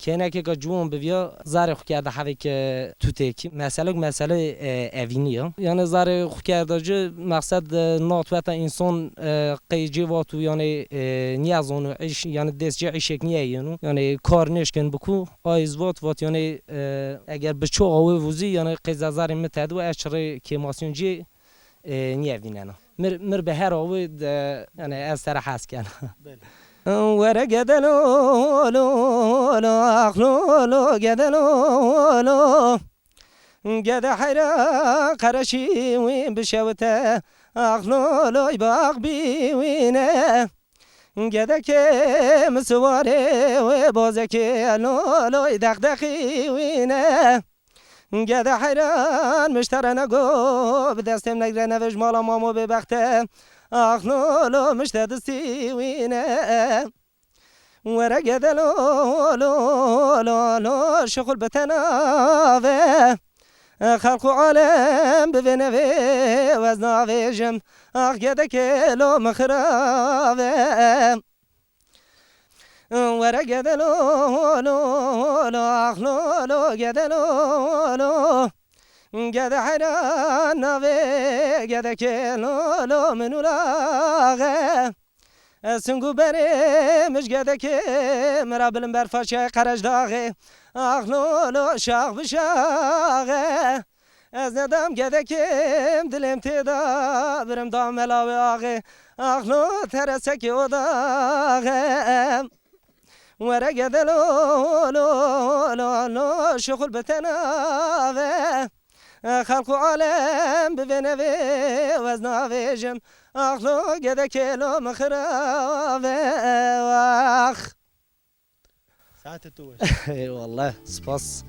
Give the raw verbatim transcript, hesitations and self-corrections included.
Kênekêka ciwan bivîya, zarê xwu kerda hevêk, e, tutêkî. Meselek mesele, e, evînî ya. Yanî zarê xwu kerda ci, meqsed, e, nat weta însan, e, qey cê vat û yanî, e, nîyezano îş, yanî dest cê îşêk nîyeyêno. Yanî kar nêşkên bikû, ay zî vat, vat yanî, e, eger bi çoxa wê vûzî, yanî qey zazarê mi tedi û ez çirê kêmasyon cê, e, nîyevînena. Mir, mir bi her awê de, yanî ez sere hes kena. Belê. Were gede lo, lo, lo, ax lo, lo, gede lo, lo. Gede heyra qereşî wî bişewite, ax lo, loy bax bî wîne. Gedekê mi siwarê wê bozekê, lo, loy deqdeqî wîne. Gede heyran mişte re nego, bi destêm negre nevej mala mamo bêbexte. Ax lo lo mişte distî wîne. Were gede lo lo lo lo şixul bi tena ve. Xelq û alem bi vê nevê wez navêjim. Ax gedekê lo mi xirave. Were gede lo, lo, lo, ax lo, lo, gede lo, lo. Gede heyran navê gedekê lo, lo, min ulaxe. Singû berê mij gedekê mi ra bilim berfaşe qerej daxê. Ax lo, lo, şax bişaxe. Ez nedam gedekêm dilêm têda, birim da melawê axê. Ax lo teresekê o daxem. Were gede lo, lo, lo, lo, şixul bi tena ve. Xelq û alem bi vê nevê wez navêjim. Ax lo gedekê lo mi xirave, ax. Saetê to weş. Eyvallah, spas.